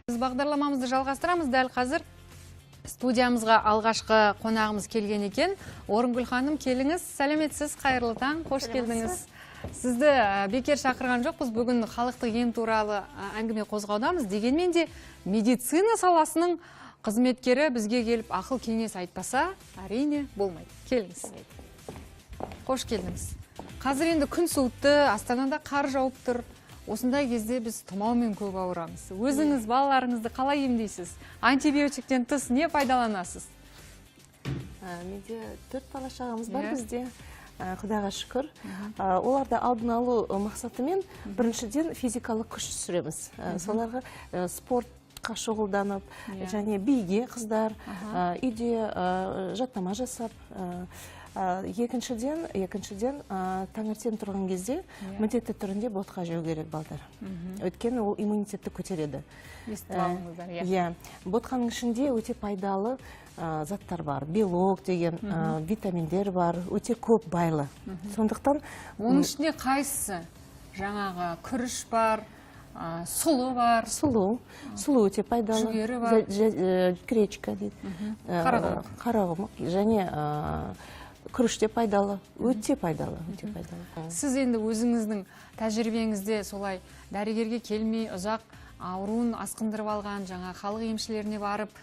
Біз бағдарламамызды жалғастырамыз. Дәл қазір студиямызға алғашқы қонағымыз келген екен. Орынгүл ханым, келіңіз. Сәлеметсіз, қайырлы таң, қош келдіңіз. Сізді бекер шақырған жоқпыз. Бүгін халықтық ем туралы әңгіме қозғаудамыз. Дегенмен де медицина саласының қызметкері бізге келіп ақыл кеңес айтпаса, әрине, болмайды. Келіңіз. Қош келдіңіз. Қазір енді күн суытты, Астанада қар жауып тұр. Осындай кезде біз тұмаумен көп ауырамыз. Өзіңіз балаларыңызды қалай емдейсіз? Антибиотиктен тыс не пайдаланасыз? Менде төрт бала шағамыз бар бізде. Құдайға шүкір. Оларды алдын алу мақсатымен біріншіден физикалық күш түсіреміз. Соларға спортқа шұғылданып, және биге қыздар, үйде жаттама жасап, екіншіден, таңертең тұрған кезде міндетті түрінде ботқа жеу керек балдар. Өйткені ол иммунитетті көтереді. Естіп алыңыздар, иә. Иә, ботқаның ішінде өте пайдалы заттар бар. Белок деген, витаминдер бар, өте көп байлы. Сондықтан Оның ішінде қайсысы? Жаңағы күріш бар, сұлы бар. Сұлы өте пайдалы. Жүгері бар. Гречка дейді. Қарақұмық. Қарақұмық және күріш те пайдалы, өте пайдалы, өте пайдалы. Сіз енді өзіңіздің тәжірибеңізде солай дәрігерге келмей ұзақ ауруын асқындырып алған, жаңа халық емшілеріне барып,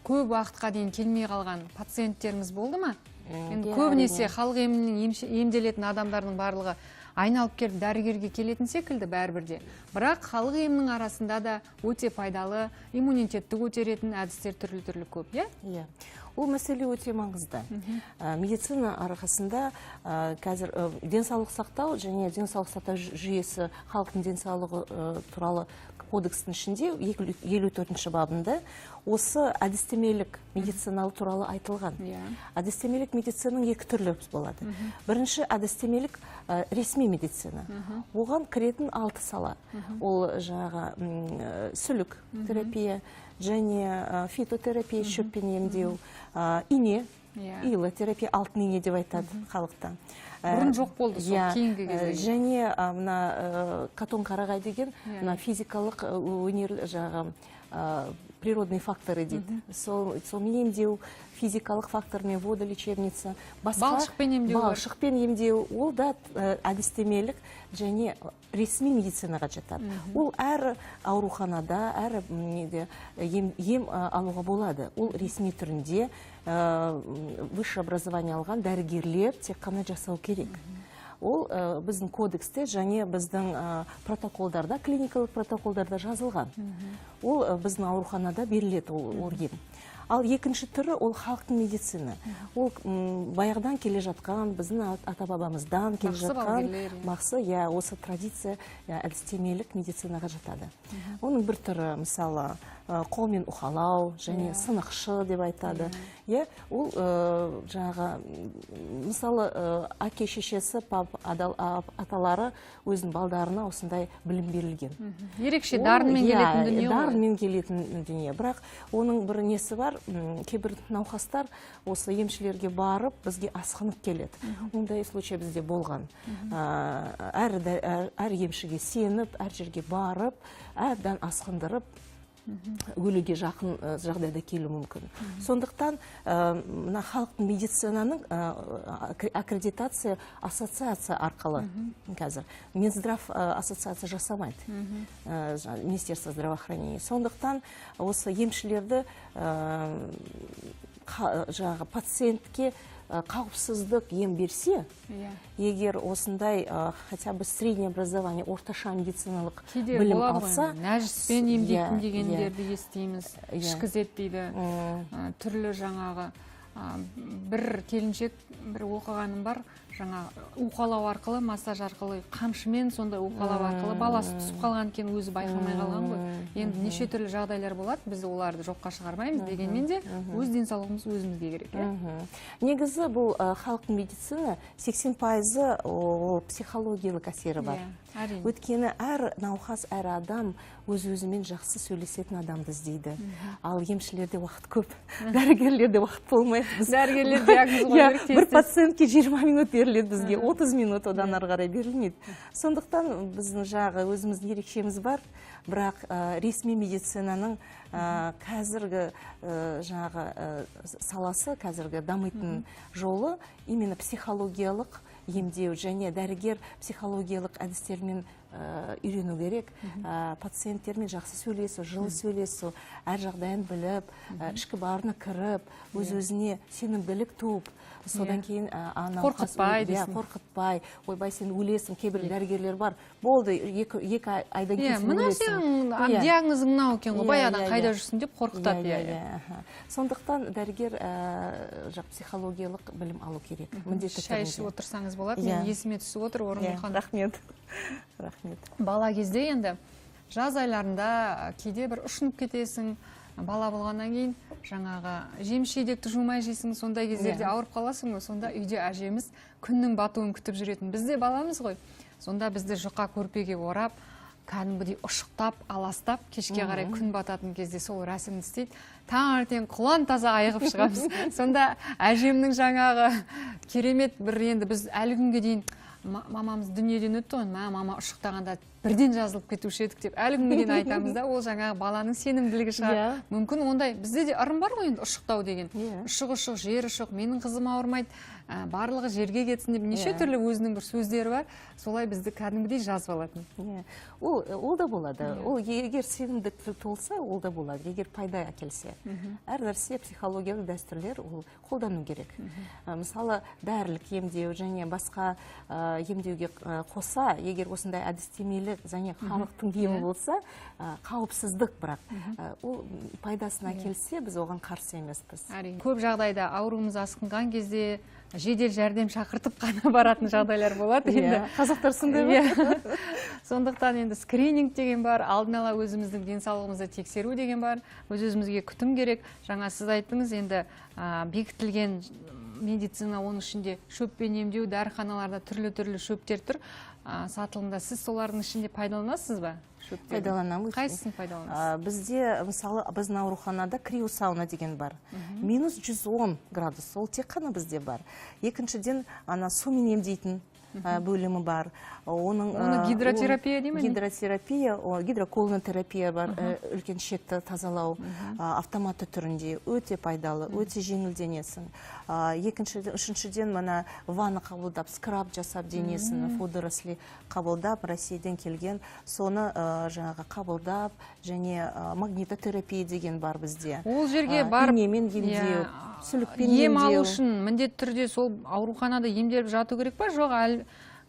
көп уақытқа дейін келмей қалған пациенттеріңіз болды ма? Енді Иә, көбінесе әрине. халық емінің емделетін адамдардың барлығы айналып келіп дәрігерге келетін секілді бәрібір де. Бірақ халық емінің арасында да өте пайдалы, иммунитетті көтеретін әдістер түрлі-түрлі көп, иә? Иә. Ол мәселе өте маңызды. Медицина арқасында қазір денсаулық сақтау және денсаулық сақтау жүйесі, халықтың денсаулығы туралы кодекстің ішінде 54-бабында осы әдістемелік медицина туралы айтылған. Әдістемелік медицинаның екі түрлі болады. Бірінші әдістемелік ресми медицина. Оған кіретін алты сала. Ол жаңағы сүлік терапия және фитотерапия, шөппен емдеу, ине, илотерапия, алтын ине деп айтады халықта. Бұрын жоқ болды сол, кейінгі кезде. Және мына катон қарағай деген мына физикалық өнер, жаңағы природные факторы дейді. Сол сонымен емдеу, физикалық фактормен, водолечебница, басқа Балшықпен емдеу бар. Балшықпен емдеу, ол да әдістемелік және ресми медицинаға жатады. Ол әр ауруханада, әр неде ем алуға болады. Ол ресми түрінде высшее образование алған дәрігерлер тек қана жасау керек. Ол біздің кодексте және біздің протоколдарда, клиникалық протоколдарда жазылған. Ол біздің ауруханада беріледі ол ем. Ал екінші түрі ол халықтың медицина. Ол баяғыдан келе жатқан, біздің ата бабамыздан келе Бақсы жатқан балгерлер, иә. Бақсы, иә, осы традиция, иә, әдістемелік медицинаға жатады. Оның бір түрі, мысалы, қолмен уқалау және сынықшы деп айтады. Иә, ол жаңағы, мысалы, әке шешесі, аталары өзінің балдарына осындай білім берілген. Ерекше Ол, дарынмен иә, келетін дүние ғой. Дарынмен келетін дүние. Бірақ оның бір несі бар, кейбір науқастар осы емшілерге барып, бізге асқынып келеді. Ондай случай бізде болған. Әр емшіге сеніп, әр жерге барып, әбден асқындырып, өлуге жақын жағдайда келуі мүмкін. Сондықтан мына халықтың медицинаның аккредитация ассоциация арқылы қазір Минздрав ассоциация жасамайды. Министерство здравоохранения. Сондықтан осы емшілерді жаңағы пациентке қауіпсіздік ем берсе, егер осындай хотя бы среднее образование, орташа медициналық Кейде білім болады ғой алса, енді, нәжіспен емдейтін дегендерді естиміз, ішкізеді дейді. Түрлі жаңағы бір келіншек, бір оқығаным бар, жаңа уқалау арқылы, массаж арқылы, қамшымен сондай уқалау арқылы баласы түсіп қалған екен, өзі байқамай қалған ғой. Енді неше түрлі жағдайлар болады, біз оларды жоққа шығармаймыз, дегенмен де өз денсаулығымыз өзімізге керек, иә. Негізі бұл халықтың медицина 80%-ы ол психологиялық әсері бар. Иә, әрине. Өйткені әр науқас, әр адам өз өзімен жақсы сөйлесетін адамды іздейді. Ал емшілерде уақыт көп, дәрігерлерде уақыт болмайды. Дәрігерлер диагноз қою Иә, керек бір тез-тез. пациентке 20 минут беріп беріледі бізге, 30 минут, одан ары қарай берілмейді. Сондықтан біздің жағы өзіміздің ерекшеміз бар, бірақ ресми медицинаның қазіргі жаңағы саласы, қазіргі дамитын жолы именно психологиялық емдеу және дәрігер психологиялық әдістермен үйрену керек. Пациенттермен жақсы сөйлесу, жылы сөйлесу, әр жағдайын біліп, ішкі барына кіріп, өз өзіне сенімділік туып, содан кейін науқас Қорқытпай иә, дейсің. Қорқытпай, ойбай, сен өлесің. Кейбір дәрігерлер бар, болды, 2 айдан кейін сен Мынау өлесің. сенің диагнозың мынау екен ғой, баяғыдан иә, қайда иә. жүрсің деп қорқытады. Иә, иә иә, аха. Сондықтан дәрігер жақ психологиялық білім алу керек міндетті Шай ішіп түрде. отырсаңыз болады. Мен есіме түсіп отыр, Орынгүл ханым. Рахмет, рахмет. Бала кезде енді жаз айларында кейде бір ұшынып кетесің, бала болғаннан кейін жаңағы жеміс жидекті жумай жейсің, сондай кездерде ауырып қаласың ғой. Сонда үйде әжеміз күннің батуын күтіп жүретін. Біз де баламыз ғой, сонда бізді жұқа көрпеге орап, кәдімгідей ұшықтап, аластап, кешке қарай күн бататын кезде сол рәсімді істейді. Таңертең құлан таза айығып шығамыз. Сонда әжемнің жаңағы керемет бір, енді біз әлі күнге дейін мамамыз дүниеден өтті ғой, мә, мама ұшықтағанда бірден жазылып кетуші едік деп әлі күнге дейін айтамыз да. Ол жаңағы баланың сенімділігі шығар мүмкін. Ондай бізде де ырым бар ғой енді, ұшықтау деген. Ұшық, ұшық, жер ұшық, менің қызым ауырмайды, барлығы жерге кетсін деп неше түрлі өзінің бір сөздері бар. Солай бізді кәдімгідей жазып алатын. Иә. Ол да болады. Ол егер сенімдік толса, ол да болады. Егер пайда әкелсе. Әр нәрсе, психологиялық дәстүрлер, ол қолдану керек. Мысалы, дәрілік емдеу және басқа емдеуге қоса, егер осындай әдістемелік және халықтың емі болса, қауіпсіздік, бірақ ол пайдасын әкелсе, біз оған қарсы емеспіз. Әрине. Көп жағдайда ауруымыз асқынған кезде жедел жәрдем шақыртып қана баратын жағдайлар болады енді. Иә, қазақтар сондай ғой. Иә. Сондықтан енді скрининг деген бар, алдын ала өзіміздің денсаулығымызды тексеру деген бар, өз өзімізге күтім керек. Жаңа сіз айттыңыз енді, бекітілген медицина, оның ішінде шөппен емдеу, дәріханаларда түрлі-түрлі шөптер тұр сатылымда. Сіз солардың ішінде пайдаланасыз ба шөптерді? Пайдаланамын. Қайсысын пайдаланасыз? Бізде, мысалы, біздің ауруханада криосауна деген бар. Минус 110 градус, ол тек қана бізде бар. Екіншіден, ана сумен емдейтін бөлімі бар. Оның, Оны гидротерапия дей ме, не? Гидротерапия, гидроколонотерапия бар, үлкен шекті тазалау автоматты түрінде өте пайдалы, өте жеңілденесің. Екіншіден, үшіншіден, мына ванна қабылдап, скраб жасап денесін, водоросли қабылдап, Россиядан келген, соны жаңағы қабылдап, және магнитотерапия деген бар бізде. Ол жерге барып инемен емдеу, сүлікпен ем алу емдеу. үшін міндетті түрде сол ауруханада емделіп жату керек па, жоқ әлі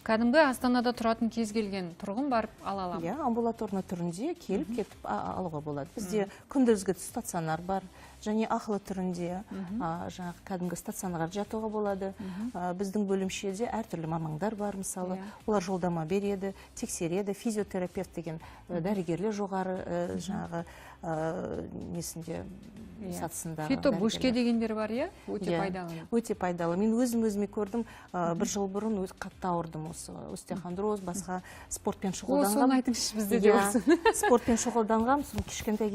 кәдімгі Астанада тұратын кез келген тұрғын барып ала ала ма? Иә, амбулаторный түрінде келіп кетіп алуға болады. Бізде күндізгі стационар бар және ақылы түрінде жаңағы кәдімгі стационарға жатуға болады. Біздің бөлімшеде әртүрлі мамандар бар, мысалы, олар жолдама береді, тексереді, физиотерапевт деген дәрігерлер жоғары жаңағы несінде, сатысындағы Фитобушке дәрігерлер. дегендер бар, иә, өте Иә, пайдалы. Өте пайдалы. Мен өзім өзіме көрдім, бір жыл бұрын өз қатты ауырдым, осы остеохондроз, басқа, спортпен О, соны шұғылданғам. айтыңызшы, бізде де Иә, осы. спортпен шұғылданғам, сосын кішкентай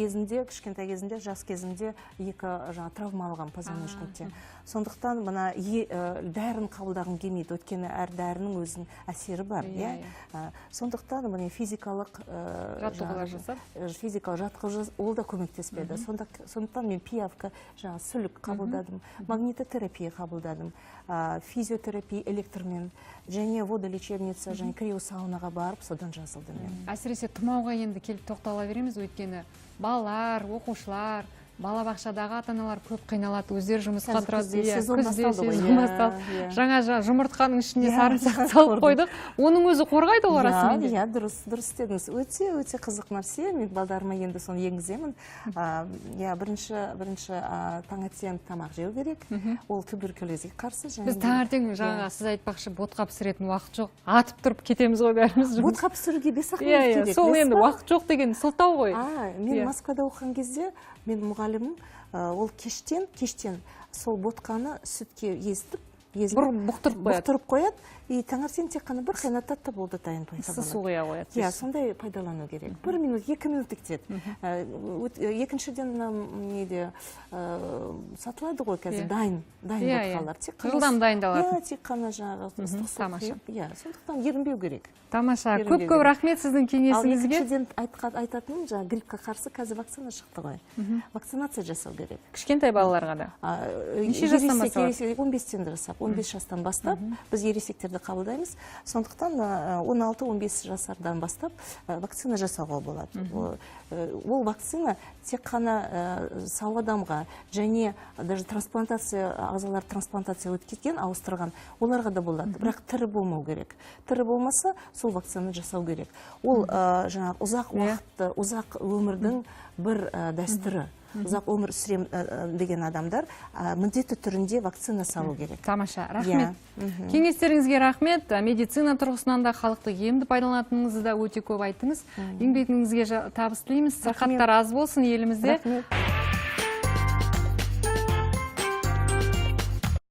кезімде, жас кезімде екі жаңа травма алғам позвоночникте. Сондықтан мына дәріні қабылдағым келмейді, өйткені әр дәрінің өзінің әсері бар, Иә, иә. Сондықтан міне физикалық Жаттығулар жаңағы, жасап? Физикалық жаттығу ол да көмектеспеді. Сондықтан мен пиявка, жаңа сүлік қабылдадым, магнитотерапия қабылдадым, физиотерапия электрмен және водолечебница және криосаунаға барып, содан жазылдым мен. Әсіресе тұмауға енді келіп тоқтала береміз, өйткені балалар, оқушылар, балабақшадағы ата аналар көп қиналады, өздері жұмысқа Қазір тұрады. күзде Иә, сезон күзде басталды ғой. сезон басталды. Иә. Жаңа жұмыртқаның ішіне сарымсақ Жаңа салып көрдім. қойдық, оның өзі қорғайды ғой расымен де. Иә, дұрыс істедіңіз. Өте, өте қызық нәрсе. Мен балдарыма енді соны енгіземін. Иә, бірінші таңертең тамақ жеу керек. Ол туберкулезге қарсы және Біз таңертең, жаңа сіз айтпақшы, ботқа пісіретін уақыт жоқ, атып тұрып кетеміз ғой бәріміз жұмыс. Ботқа пісіруге 5-ақ Иә, минут иә, керек, сол білесіз енді ба? уақыт жоқ деген сылтау ғой. Мен Москвада оқыған кезде мен мұғалімім, ол кештен сол ботқаны сүтке езіп, Бұқтырып қояды. Бұқтырып қояды. И таңертең тек қана бір қайнатады да болды, дайын пайда Ыссы болады. су құя қояды. Иә, сондай пайдалану керек. Бір минут, 2 минут кетеді. Екіншіден, мына неде сатылады ғой қазір дайын Иә, иә. ботқалар. Тек қана Жылдам дайындалатын. Иә, тек қана жаңағы ыстық су Тамаша. құйып, иә, сондықтан ерінбеу керек. Тамаша. Ерінбеу Көп көп керек. рахмет сіздің Ал кеңесіңізге. екіншіден айтатыным, жаңағы гриппке қарсы қазір вакцина шықты ғой. Вакцинация жасау керек. Кішкентай балаларға да. Неше жастан басталады? Ересек, 15-тен жасап, 15 жастан бастап біз ересектерді қабылдаймыз. Сондықтан 16-15 жасардан бастап вакцина жасауға болады. Ол вакцина тек қана сау адамға және даже трансплантация, ағзалар трансплантация өткен, ауыстырған, оларға да болады. Бірақ тірі болмау керек. Тірі болмаса, сол вакцина жасау керек. Ол жаңағы ұзақ уақытты, ұзақ өмірдің бір дәстүрі. Ұзақ өмір сүрем деген адамдар міндетті түрінде вакцина салу керек. Тамаша, рахмет. Иә. Кеңестеріңізге рахмет. Медицина тұрғысынан да халықтық емді пайдаланатыныңызды да өте көп айттыңыз. Еңбегіңізге табыс тілейміз. Сырқаттар аз болсын елімізде. Рахмет.